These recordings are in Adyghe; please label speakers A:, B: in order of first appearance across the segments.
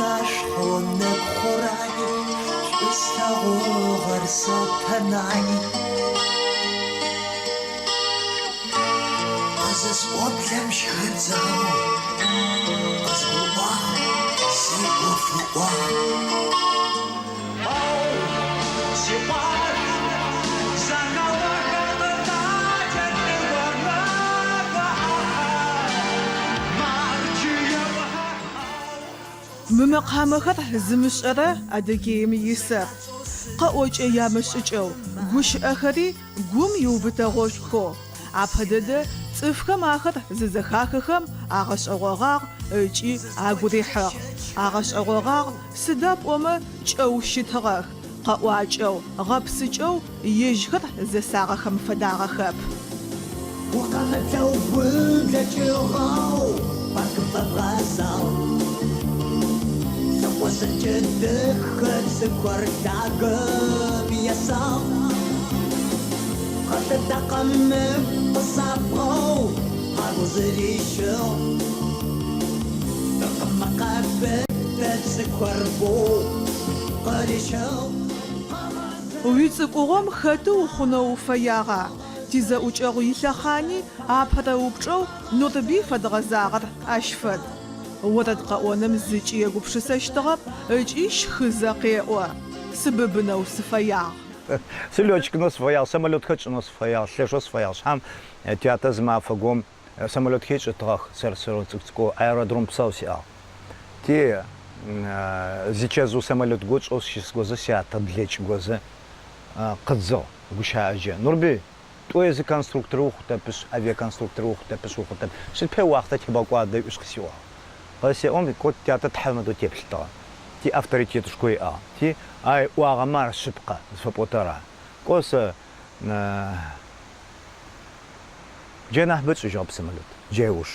A: Нашхъо нэгу хъурай, шӏу слъэгъугъэр Сэтэнай. Къызысӏоплъэм щхыпцӏэу къызгурыӏуагъ, сиӏоф ыӏуагъ.
B: Мы мэкъамэхэр зымышӏэрэ Адыгеим исэп. Къэӏокӏэ ямышӏыкӏэу, гущыӏэхэри гум иубытэгъошӏухэу, апэ дэдэ цӏыфхэм ахэр зызэхахыхэм агъэшӏэгъогъагъ ыкӏи агу рихьыгъ. Агъэшӏэгъогъагъ, сыда пӏомэ кӏэу щытыгъэх, къэӏуакӏэу, гъэпсыкӏэу ежьхэр зэсагъэхэм фэдагъэхэп.
A: Укъэмыплъэу ублэкӏыгъэу паркым фэбгъэзагъ. Лъакъуэ зэкӏэдэхэ цӏыкӏухэр лъагэм есагъ. Къэлъэдакъэм ыгу къысабгъэу къару зырищыгъ. Тыркъым мэкъэ пытэ цӏыкӏухэр боу къырищыгъ.
B: Уицӏыкӏугъом хэты ухъунэу уфэягъа? Тизэӏукӏэгъу илъэхъани апэрэ упчӏэу Нурбый фэдгъэзагъэр ащ фэд. Орэд къэӏоным зыкӏи егупшысэщтыгъэп ыкӏи щхызэ къеӏо, Сыбыбынэу сыфэягъ.
C: Сылетчикынэу сыфэягъ, самолетхэр тшӏынэу сыфэягъ, лъэшэу сыфэягъ. Шъхьам тятэ зы мафэ гом самолетхэр ышӏытыгъэх, сэр-сэрэу цӏыкӏу-цӏыкӏоу аэродром псау сиӏагъ. Ти зичэзыу самолет го тшӏэу сыщысгозэ сятэ блэкӏгозэ къыдзыгъ гущыӏэжьэ. Нурбый, тӏо зы конструктор ухъутэпышъ, авиаконструктор ухъутэпышъ, ухъутэп. Сыд пае уахътэ тебгъэкӏуадэ ыӏуишъ къысиӏуагъ. Къысеӏом, кӏо тятэ тхьэ фэдэу теплъытыгъэ. Ти авторитетышхо иӏагъ. Ти ай ыӏуагъэмэ ар шъыпкъэ зыфэпӏотэр ар. Кӏо сэ джа нахьыбэ тшӏыжьыгъэп самолет. Джа ыуж.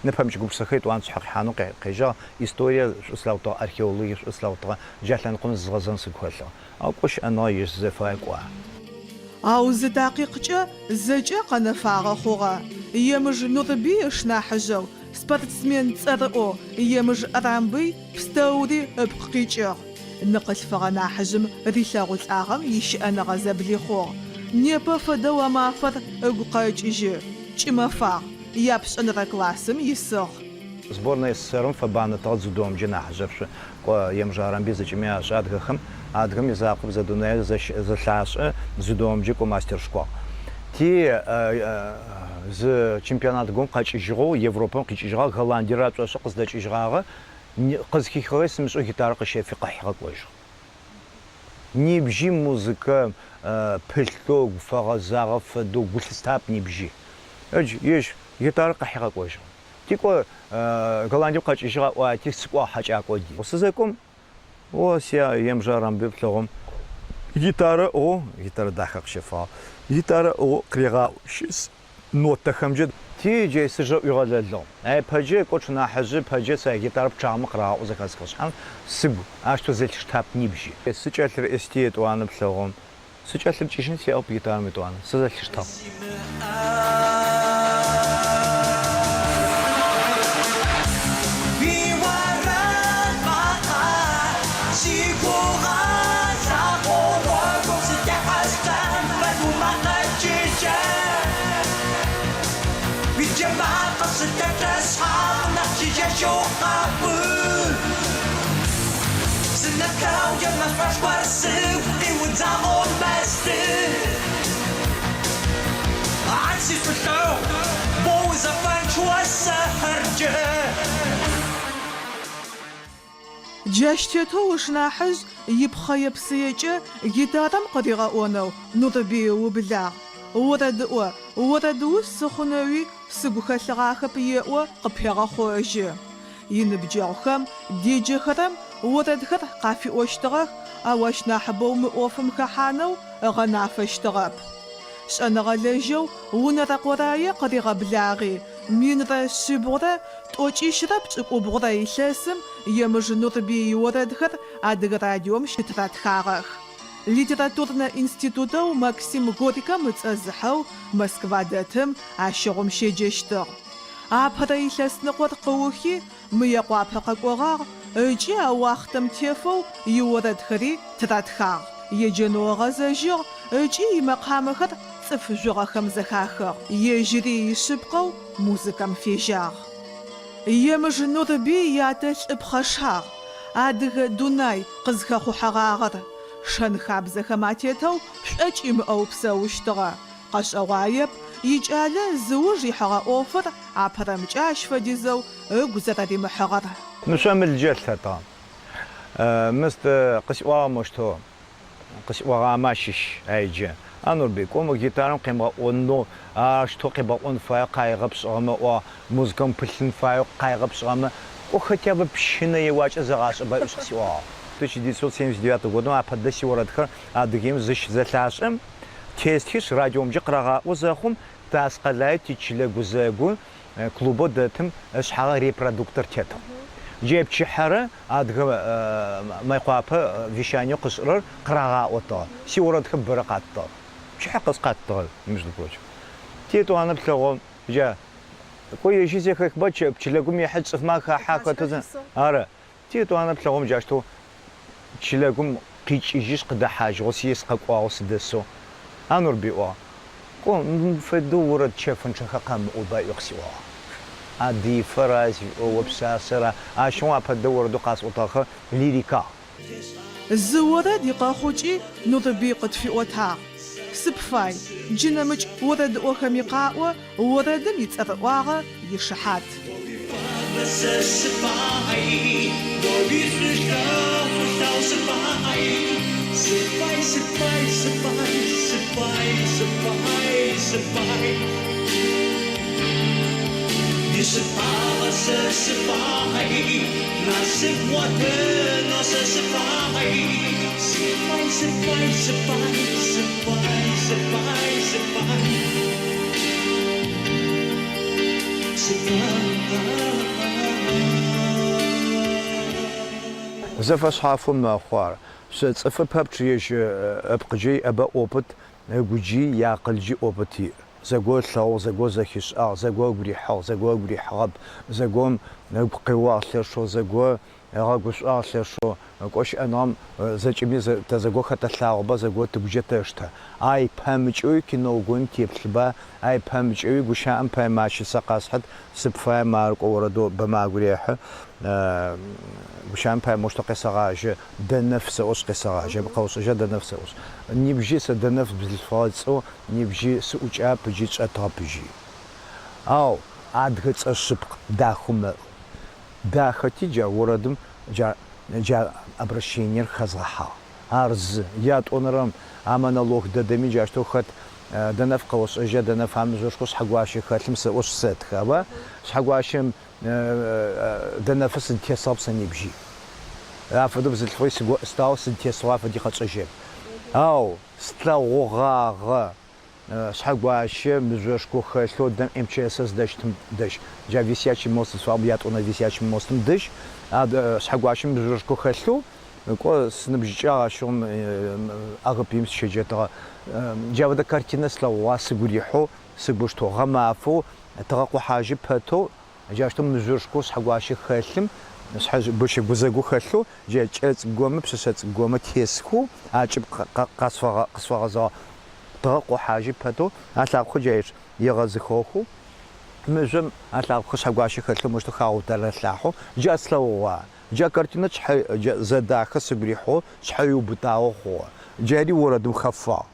C: Нэпэмыкӏ гупшысэхэр етӏуанэ сшъхьэ къихьанэу къежьагъ. Историе шӏу слъэгъутыгъэ, археологие шӏу слъэгъутыгъэ, джа лъэныкъом зызгъэзэн сыгу хэлъыгъ. Ау кӏо щыӏэныгъэ ежь зызэфае кӏуа.
B: Ау зы такъикъкӏэ зэкӏэ къэнэфагъэ хъугъэ. Емыж Нурбый ышнахьыжъэу, спортсмен цӏэрыӏоу Емыж Арамбый пстэури ыпкъ къикӏыгъ. Ныкъылъфыгъэ нахьыжъым рилъэгъулӏагъэм ищыӏэныгъэ зэблихъугъ. Непэ фэдэу а мафэр ыгу къэкӏыжьы. Кӏымэфагъ. Япшӏэнэрэ классым исыгъ.
C: Сборная СССР-м фэбанэтыгъэ дзюдомкӏэ нахьыжъэп кӏо Емыж Арамбый зэкӏэми ашӏэ адыгэхэм. Адыгэм изакъоп зэдунае зэлъашӏэ дзюдомкӏэ кӏо мастершхуагъ. Ти зы чемпионат гом къэкӏыжьыгъэу Европэм къикӏыжьыгъагъ, Голландиер ашӏошъы къыздэкӏыжьыгъагъэ, къызхихыгъэри сымышӏэу гитарэ къыщэфи къыхьи къэкӏожьыгъ. Нибжьи музыкэ пылъэу, ыгу фэгъэзагъэ фэдэу гу лъыстап нибжьи. Ыдж ежь гитарэ къыхьи къэкӏожьыгъ. Тикӏо Голландием къэкӏыжьыгъ аӏуати, сыкӏуагъ хьакӏакӏо ди. Сызэкӏом, о, си Емыж Арамбый плъэгъум, гитарэ ыӏыгъэу, гитарэ дахэ къыщэфагъ, гитарэ ыӏыгъэу къырегъаӏо, щыс. Нотэхэмкӏэ ти джей сыжэ ӏуигъэлэлыгъ. Ай пэджэ, кӏо тшынахьыжъы пэджэ сэ гитарэ пчъагъэмэ къырагъаӏоу зэхэсхыгъ шъхьам, сыгу ащтэу зэлъиштап нибжьи. Сыкӏэлъырыӏысти етӏуанэ плъэгъум, сыкӏэлъырыкӏыжьын сиӏэп гитарэм етӏуанэ, сызэлъиштагъ.
B: Джащ тетэу ышнахьыжъ ипхъэе-псыекӏэ гитарэм къыригъэӏонэу Нурбый ыублагъ. Орэдыӏо, орэдыус сыхъунэуи сыгу хэлъыгъахэп еӏо, къыпегъэхъожьы. Иныбджэгъухэм, деджэхэрэм орэдхэр къафиӏощтыгъэх, ау ащ нахьыбэу мы ӏофым хэхьанэу ыгъэнафэщтыгъэп. Шӏэныгъэлэжьэу Унэрэкъо Рае къыригъэблагъи, 1179 илъэсым Емыж Нурбый иорэдхэр Адыгэ радиом щытыратхагъэх. Литературнэ институтэу Максим Горькэм ыцӏэ зыхьэу Москва дэтым ащыгъум щеджэщтыгъ. Апэрэ илъэсныкъор къыухи, Мыекъуапэ къэкӏогъагъ, ыкӏи а уахътэм тефэу иорэдхэри тыратхагъ. Еджэнэу ыгъэзэжьыгъ ыкӏи имэкъамэхэр цӏыф жъугъэхэм зэхахыгъ. Ежьыри ишъыпкъэу музыкэм фежьагъ. Емыж Нурбый ятэ лӏы пхъэшагъ, адыгэ дунай къызхэхъухьэгъагъэр. Шэн-хабзэхэм атетэу шӏокӏ имыӏэу псэущтыгъэ. Къэшӏэгъуаеп, икӏалэ зыуж ихьэгъэ ӏофыр апэрэмкӏэ ащ фэдизэу ыгу зэрэримыхьыгъэр.
C: Мышъо-мылджэ лъэтыгъ. Мыст къысиӏуагъ моущтэу, къысиӏогъамэ ащыщ айджэ. А Нурбый, кӏо мы гитарэм къемыгъэӏонэу, аущтэу къебгъэӏон фаеу къаигъэ пшӏыгъэмэ, ыӏуагъ, музыкэм пылъын фаеу къаигъэ пшӏыгъэмэ, кӏо хотя бы пщынэ еуакӏэ зэгъашӏэба ыӏуи къысиӏогъагъ. 1979 годым апэ дэдэ сиорэдхэр Адыгеим зыщызэлъашӏэм, Тестхишъ, радиомджэ къырагъаӏо зэхъум, тэ Аскъэлае тичылэ гузэгу клубэу дэтым ышъхьагъэ репродуктор тетыгъ. Джы пчыхьэрэ Адыгэ Майкъуапэ вещаниеу къышӏырэр къырагъаӏотыгъ. Сиорэдхэр бэрэ къаттыгъ. Пчыхьэ къэс къаттыгъ, между прочим. Ти етӏуанэ плъэгъу, джа, кӏо ежьи зэхэхба, чылэгум ехьы, цӏыфмэ ахахьэ, ахэтэу, ары. Ти етӏуанэ плъэгъум джащтэу чылэгум къикӏыжьышъ къыдэхьажьыгъэу си сыкъэкӏуагъэу сыдэсэу, А Нурбый ыӏуагъ, кӏо, мым фэдэу орэд чэфынчъэхэр къэмыӏоба ыӏуи къысиӏуагъ. Адыифэра зыфиӏоу, о пшъашъэра, ащыгъум апэ дэдэ орэдэу къасӏотагъэхэр лирикагъ.
B: Зы орэд икъэхъукӏи Нурбый къытфиӏотагъ. Сыпфай, джы нэмыкӏ орэдыӏохэми къаӏо, орэдым ицӏэрыӏуагъэ ишыхьат.
C: Зэфэшъхьафэу мэхъу ар. Шъо цӏыфы пэпчъ ежь ыпкъыджэ иӏэбэ опыт, ыгуджи, иакъылджи опыт иӏ. Зэго ылъэгъугъ, зэго зэхишӏагъ, зэго ыгу рихьыгъ, зэго ыгу рихьыгъэп, зэгом ыгу къеуагъ лъэшэу, зэго ыгъэгушӏуагъ лъэшэу. Кӏо щыӏэныгъэм зэкӏэми тэ зэго хэтэлъагъоба, зэго тыгукӏэ тэштэ. Ай пэмыкӏэуи кино горэм теплъыба, ай пэмыкӏэуи гущыӏэм пае ма щысэ къэсхьыт, сыпфае мары кӏо орэдэу бэмэ агу рехьы. Гущыӏэм пае моущтэу къесэгъажьэ, Дэнэф сэӏошъ къесэгъажьэ, къэошӏэжьа Дэнэф сэӏошъ. Нибжьи сэ Дэнэф бзылъфыгъэ цӏэу нибжьи сыӏукӏап ыджи чӏэтыгъэп ыджи. Ау адыгэ цӏэ шъыпкъ, дахэу мэӏу. Дахэти джа орэдым джа джа обращениер хэзгъэхьагъ. Ар зы. Ятӏонэрэм, а монолог дэдэми джащтэу хэт Дэнэф къэошӏэжьа, Дэнэф а мыжъошхоу Шъхьэгуащэ хэлъым сэӏошъ сэтхы, аба? Шъхьэгуащэм Дэнэфы сыдытесыгъэп сэ нибжьи. Афэдэу бзылъфыгъи сыгоӏыстагъэу сыдытесыгъэу афэди къэчӏэжьэп. Ау слъэгъугъагъэ Шъхьэгуащэ мыжъошхо хэлъэу дэм МЧС-р зыдэщытым дэжь, джа висячий мост зыфаӏом ятӏонэрэ висячий мостым дэжь, Шъхьэгуащэ мыжъошхо хэлъэу, кӏо сыныбжьыкӏагъ ащыгъум АГПИ-м сыщеджэтыгъэ. Джа фэдэ картинэ слъэгъугъа сыгу рихьэу, сыгу ыштэу, гъэмафэу тыгъэкъохьажьы пэтэу, джащтэу мыжъошхоу Шъхьэгуащэ хэлъым, Шъхьэгощэ гузэгу хэлъэу, джа кӏэлэ цӏыкӏу-гомэ, пшъэшъэ цӏыкӏу-гомэ тесхэу акӏыб къысфэгъэзэгъэ Тыгъэ къохьажьы пэтэу алъакъохэр джа егъэзыхыгъэхэу, мыжъом алъакъохэр Шъхьэгуащэ хэлъэу моущтэу хагъэутэрэлъахьэу джа слъэгъугъа. Джа картинэр шъхьэ джа зэдахэ сыгу рихьэу шъхьэ иубытагъэу хъугъэ. Джари орэдым хэфагъ.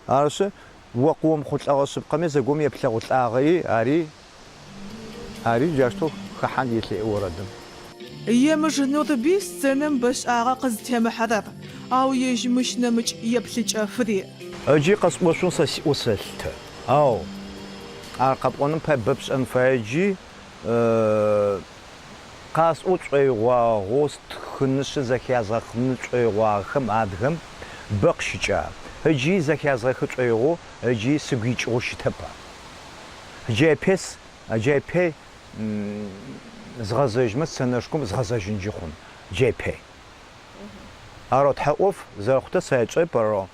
C: Арышъы, о къыомыхъулӏэгъэ шъыпкъэми зэгом еплъэгъулӏагъэри ари ари джащтэу хэхьан елъэӏу орэдым.
B: Емыж Нурбый сценэм бэшӏагъэ къызытемыхьэрэр, ау ежь мыщ нэмыкӏ еплъыкӏэ фыриӏ.
C: Ыджи къэсӏошъун сэ сиӏэу сэлъытэ. Ау ар къэпӏоным пае бэ пшӏэн фае джи къасӏо шӏоигъуагъэу стхынышъы зэхязгъэхыны шӏоигъуагъэхэм адыгэм бэ къыщыкӏа. Ыджи зэхязгъэхы шӏоигъоу ыджи сыгу икӏыгъэу щытэп ар. Джайпес, Джайпей згъэзэжьмэ сценэшхом згъэзэжьынджи хъун. Джайпей. Арэу тхьэ ӏоф зэрэхъутэ сэчӏэп арэу.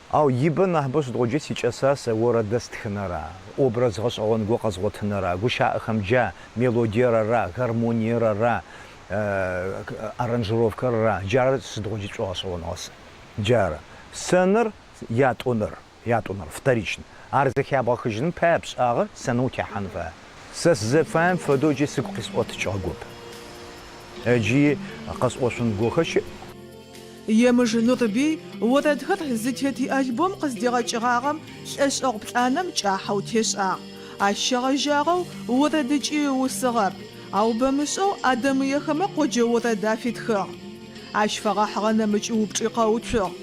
C: Ау ибэ нахьыбэу сыдгъоджэ сикӏэса сэ орэдэ стхынэра, образ гъэшӏэгъон го къэзгъотынэра, гущаӏэхэмджа, мелодиер ара, гармониер ара. аранжировкэр ара, джары сыдигъокӏи сшӏогъэшӏэгъоныгъэ сэ. Джары. Сценэр ятӏонэр, ятӏонэр, вторичн. Ар зэхябгъэхыжьыным пае пшӏагъэр сценэм утехьан фае. Сэ сызэфаем фэдэу джы сыгу къисӏотыкӏыгъэгоп. Ыджи къэсӏошъун гохэ щыӏ.
B: Емыж Нурбый орэдхэр зытет иальбом къыздигъэкӏыгъагъэм лӏэшӏэгъу плӏанэм кӏахьэу тешӏагъ. Ащ щегъэжьагъэу орэдыкӏи ыусыгъэп, ау бэмышӏэу адэмыехэмэ къоджэ орэд афитхыгъ. Ащ фэгъэхьыгъэ нэмыкӏ упчӏи къэуцугъ.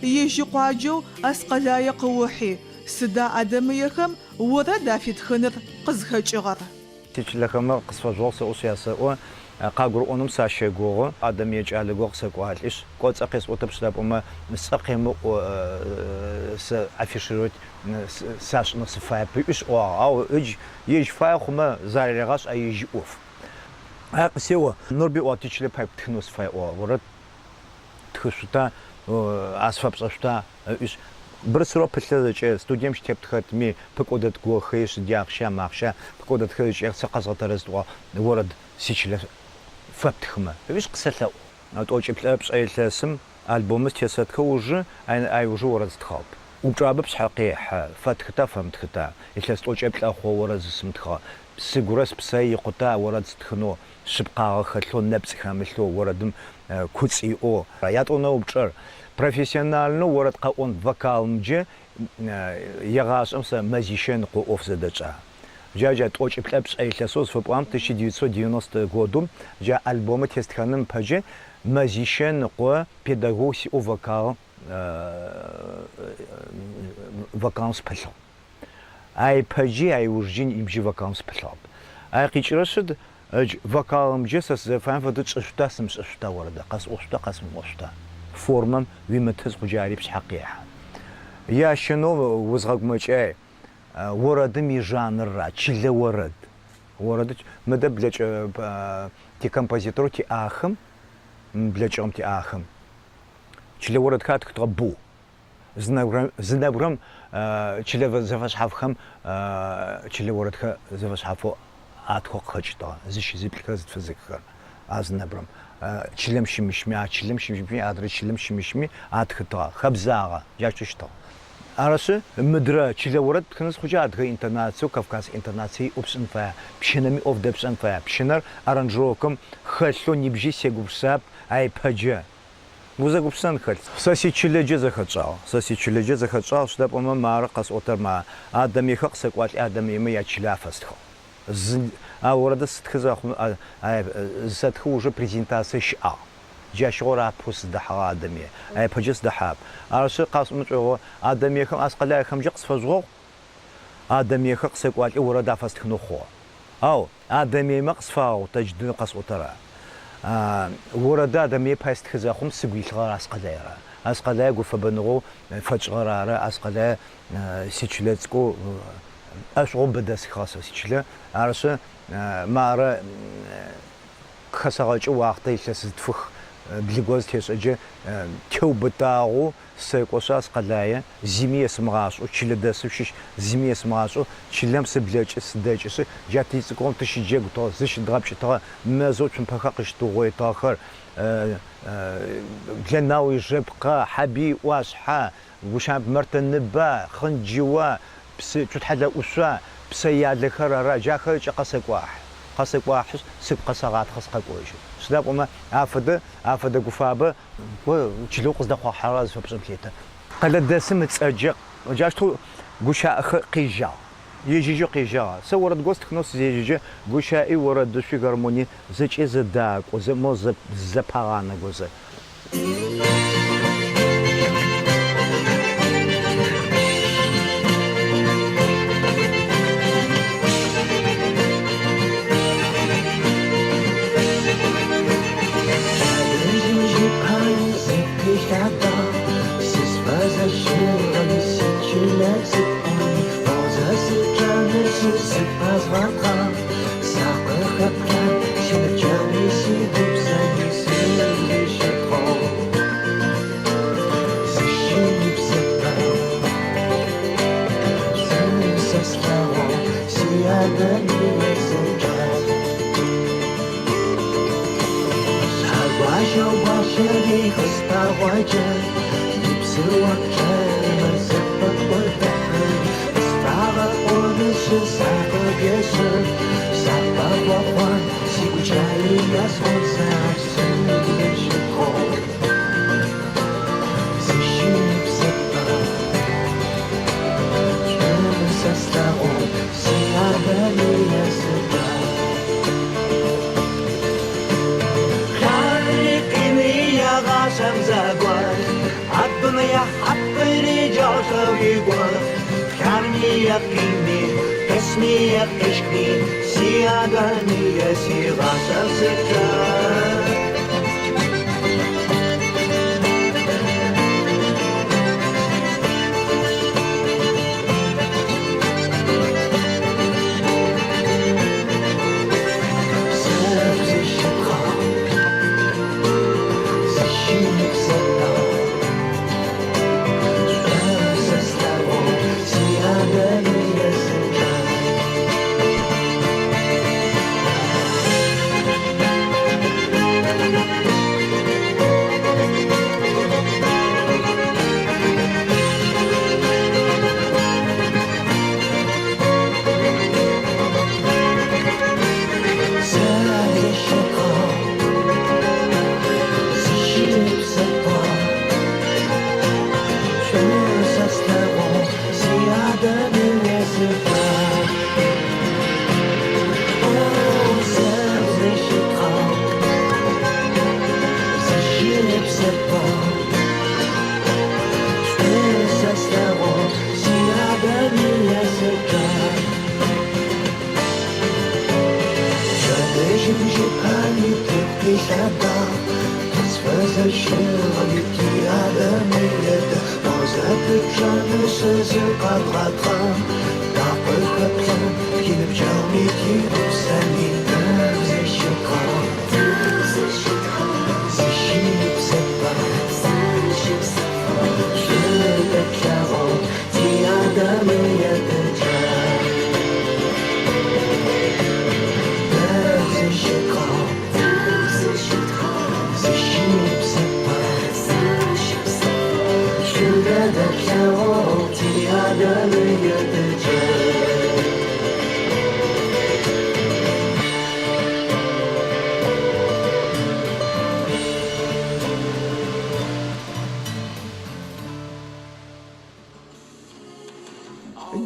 B: Ежь икъуаджэу Аскъэлае къыухьи, сыда адэмыехэм орэд афитхыныр къызхэкӏыгъэр?
C: Тичылэхэмэ къысфэжъугъэгъу сэӏошъ ясэӏо, къагурыӏоным сащэгугъы. Адэмые кӏалэ горэ къысэкӏуалӏишъ, кӏо цӏэ къесӏотэп сыда пӏомэ, сцӏэ къемыӏу, сэ афишировать сашӏынэу сыфаеп ыӏуишъ ыӏуагъ. Ау ыдж ежь фае хъумэ заререгъашӏ, а ежь иӏоф. Ар къысеӏо, Нурбый ыӏуагъ, тичылэ пай птхынэу сыфай ыӏуагъ. Орэд птхышъута, а сфэпшӏэшъута? Ыӏуишъ, бырсырэу пылъыр зэкӏэ студием щытептхэтми, пыкӏодэт гохэи, сыд ахъща, махъща, пыкӏодэтхэр зэкӏэ сэ къэзгъэтэрэзт ыӏуагъ, орэд сичылэ фэптхымэ. Ыӏуишъ, къысэлъэӏу. Тӏокӏиплӏэ пшӏэ илъэсым альбомыр зытесэтхэ ужы, ай ужы орэд стхыгъэп. Упчӏабэ пшъхьэ къехьэ, фэтхыта, фэмытхыта? Илъэс тӏокӏэплӏэ хъугъэ орэд зысымытхыгъэ. Сыгурэ спсэ икъута орэд стхынэу, шъыпкъагъэ хэлъэу, нэпцӏ хэмылъэу, орэдым куцӏ иӏэу. Ятӏонэрэ упчӏэр, профессиональнэу орэд къэӏон вокалымджэ егъашӏэм сэ мэзищэ ныкъо ӏоф зэдэчӏа. Джа джа тӏокӏиплӏэ пшӏэ илъэсэу зыфэпӏуагъэм, 1990 году, джа альбомыр тестхэным ыпэджэ мэзищэ ныкъо педагог сиӏэу вокал вокалым сыпылъыгъ. Ай ыпэджи, ай ыужджи нибжьи вокалым сыпылъыгъэп. Ай къикӏырэр сыд? Ыдж вокалымджэ сэ сызэфаем фэдэу тшӏышъута, сымышӏышъута орэдыр, къэсӏошъута, къэсымыӏошъута? Формэм уимыты зыхъуджэ ари пшъхьэ къехьэ. Ящэнэу узгъэгумэкӏай, орэдым ижанрра, чылэ орэд. Орэды мыдэ блэкӏ тикомпозиторэу тиӏахэм, блэкӏыгъэм тиӏахэм чылэ орэдхэр атхытыгъэ бэу. Зы нэбгырэм, зы нэбгырэм чылэ зэфэшъхьафхэм чылэ орэдхэр зэфэшъхьафэу атхэу къыхэкӏытыгъэ. Зыщы-зыплӏхэр, зытфы-зыххэр а зы нэбгырэм. Чылэм щымыщми, а чылэм щымыщми, адрэ чылэм щымыщми атхытыгъэ. Хэбзагъэ, джащтэу щытыгъ. Арышъы, мыдрэ чылэ орэд птхынэу зыхъукӏэ адыгэ интонациеу, кавказ интонацие иӏэу пшӏын фае. Пщынэми ӏоф дэпшӏэн фае. Пщынэр аранжировкэм хэлъэу нибжьи сегупшысап, айпэджэ. Узэгупшысэн хэлъ. Сэ сичылэджэ зэхэтшӏагъ. Сэ сичылэджэ зэхэтшӏагъ, сыда пӏомэ мары къэсӏотэр ма Адэмыехэр къысэкӏуалӏи Адэмыемэ ячылэ афэстхыгъ. Зы а орэдыр сытхы зэхъум зысэтхы ужы презентацие щыӏагъ. Джащыгъор апэу сыздэхьэгъэ Адэмые. Айпэджэ сыдэхьагъэп. Арышъы къасӏомэ шӏоигъо Адэмыехэм Аскъэлаехэмкӏэ къысфэжъугъэгъу. Адэмыехэр къысэкӏуалӏи орэд афэстхынэу хъугъэ. Ау Адэмыемэ къысфагъэгъу тэ джыдэдэм къэсӏотэра? Орэдыр Адэмые пай стхы зэхъум сыгу илъыгъэр Аскъэлаер ары. Аскъэлае гуфэбэныгъэу фэтшӏыгъэр ары. Аскъэлае сичылэ цӏыкӏоу ӏэшӏугъэу бэ дэсхыгъэ сэ сичылэ. Арышъы, мары къыхэсэгъэкӏы уахътэ илъэс зытфых блыго зытешӏэджэ теубытагъэу Сэкӏошъ Аскъэлае, зими есымыгъашӏэу, чылэдэсым щыщ зими есымыгъашӏэу, чылэм сыблэкӏы, сыдэкӏышъы, джа тицӏыкӏугъом тыщыджэгутыгъэ, зыщыдгъэпкӏытыгъэ мэзэу цумпэхэр къыщытыугъоитыгъэхэр, Блэнау ижэпкъэ, Хьабый ӏуашъхьэ, Гущамп Мэртэ-Ныба, Хъынджыуа, псы Цутхьэлэ ӏушъуа, псэялэхэр ара, джахэр ыкӏэ къэсэкӏуахь. Къэсэкӏуахьышъ, сыгу къэсэгъатхъэ сыкъэкӏожьы. Сыда пӏомэ, афэдэ, афэдэ гуфабэ Кӏо, чылэу къыздэхъуахьэрэ зыфэпшӏын плъетэ. Къэлэдэсым ыцӏэджэ джащтэу гущаӏэхэр къежьагъ. Ежьыжьэу къежьагъ. Сэ орэд го стхынэу сызежьэджэ, гущаӏи, орэдышъуи, гармонии зэкӏэ зэдакӏозэ, мо зэпагъанэгозэ.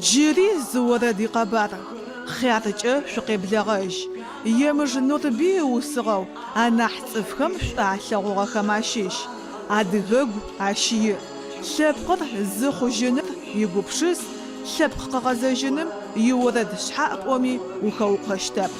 B: Джыри зы орэд икъэбар, Хъяркӏэ шъукъеблэгъэжь. Емыж Нурбый ыусыгъэу анахь цӏыфхэм шӏу алъэгъугъэхэм ащыщ. Адыгэгу ащ иӏ. Лъэпкъыр зы хъужьыныр игупшыс, лъэпкъ къэгъэзэжьыным иорэд шъхьаӏ пӏоми ухэукъощтэп.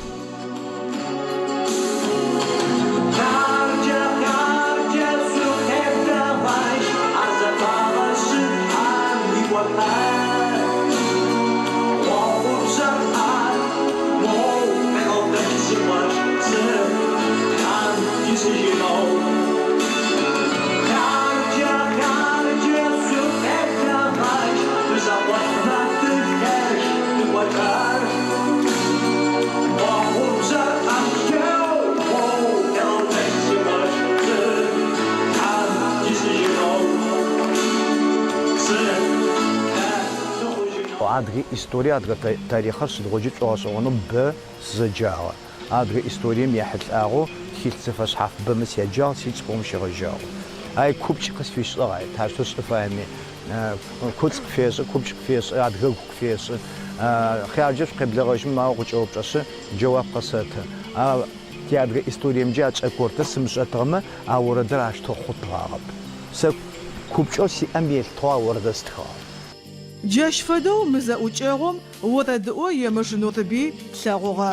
C: Адыгэ историе, адыгэ тарихъыр сыдигъокӏи шӏогъэшӏэгъонэу бэ сызэджагъэр. Адыгэ историем ехьылӏагъэу тхылъ зэфэшъхьаф бэмэ сяджагъ, сицӏыкӏугъом щегъэжьагъэу. Ай купкӏ къысфишӏыгъ, ай таущтэу сшӏы фаеми. Куцӏ къыфешӏы, купкӏ къыфешӏы, адыгэгу къыфешӏы. Хъяркӏэ шъукъеблэгъэжьым ау къыкӏэупчӏэшъы, джэуап къысэты. А тиадыгэ историемджэ а чӏэкортыр сымышӏэтыгъэмэ, а орэдыр ащтэу хъутыгъагъэп. Сэ купкӏэу сиӏэм елъытыгъэу а орэдыр стхыгъэ.
B: Джащ фэдэу мы зэӏукӏэгъум орэдыӏо Емыж Нурбый тлъэгъугъэ.